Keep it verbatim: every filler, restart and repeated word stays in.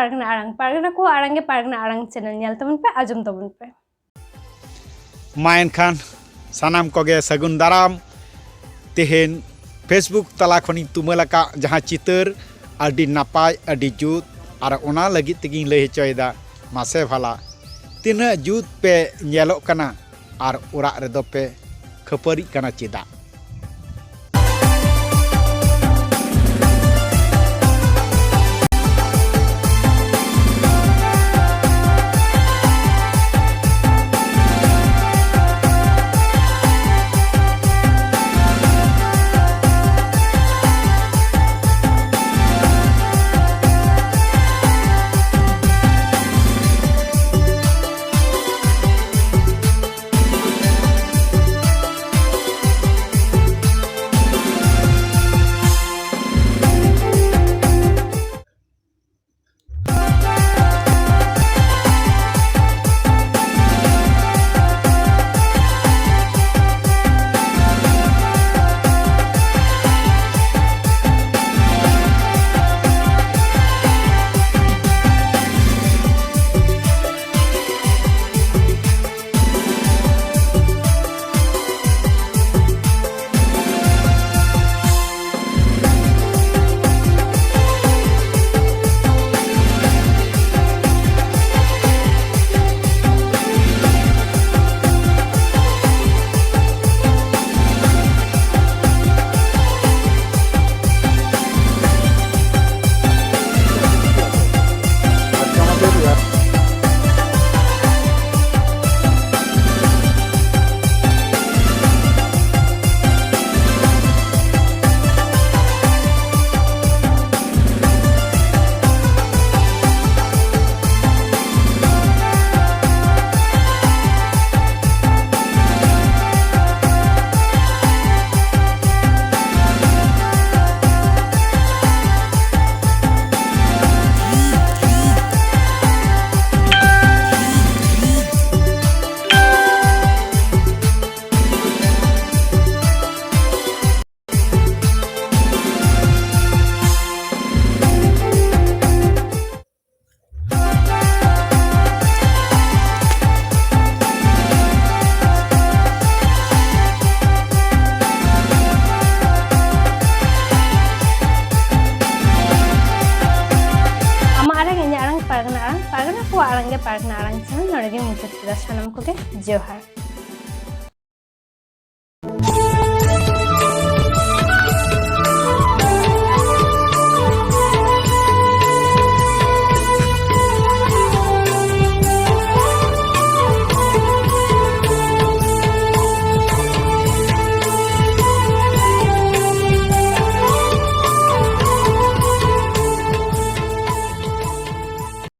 ᱯᱟᱨᱜᱟᱱᱟ ᱟᱲᱟᱝ, ᱯᱟᱨᱜᱟᱱᱟ ᱠᱚᱣᱟᱜ ᱟᱲᱟᱝ ᱜᱮ ᱯᱟᱨᱜᱟᱱᱟ ᱟᱲᱟᱝ ᱪᱮᱱᱮᱞ ᱧᱮᱞ ᱛᱟᱵᱚᱱ ᱯᱮ, ᱟᱸᱡᱚᱢ ᱛᱟᱵᱚᱱ ᱯᱮ᱾ ᱢᱟ ᱮᱱᱠᱷᱟᱱ ᱥᱟᱱᱟᱢ ᱠᱚᱜᱮ ᱥᱟᱹᱜᱩᱱ ᱫᱟᱨᱟᱢ᱾ ᱛᱮᱦᱮᱧ Facebook ᱛᱟᱞᱟ ᱠᱷᱚᱱᱤᱧ ᱛᱩᱢᱟᱹᱞ ᱟᱠᱟᱫ ᱡᱟᱦᱟᱸ ᱪᱤᱛᱟᱹᱨ, ᱟᱹᱰᱤ ᱱᱟᱯᱟᱭ, ᱟᱹᱰᱤ ᱡᱩᱛ, ᱟᱨ ᱚᱱᱟ ᱞᱟᱹᱜᱤᱫ ᱛᱮᱜᱤᱧ ᱞᱟᱹᱭ ᱦᱚᱪᱚᱭᱮᱫᱟ᱾ ᱢᱟᱥᱮ ᱵᱷᱟᱞᱟ, ᱛᱤᱱᱟᱹᱜ ᱡᱩᱛ ᱯᱮ ᱧᱮᱞᱚᱜ ᱠᱟᱱᱟ ᱟᱨ ᱚᱲᱟᱜ ᱨᱮᱫᱚ ᱯᱮ ᱠᱷᱟᱹᱯᱟᱹᱨᱤᱜ ᱠᱟᱱᱟ ᱪᱮᱫᱟᱜ? ᱟᱵᱚᱣᱟᱜ ᱟᱲᱟᱝ ᱜᱮ ᱯᱟᱨᱜᱟᱱᱟ ᱟᱲᱟᱝ ᱪᱮᱱᱮᱞ ᱱᱚᱰᱮ ᱜᱮ ᱢᱩᱪᱟᱹᱫ ᱠᱮᱫᱟ᱾ ᱥᱟᱱᱟᱢ ᱠᱚᱜᱮ ᱡᱚᱦᱟᱨ᱾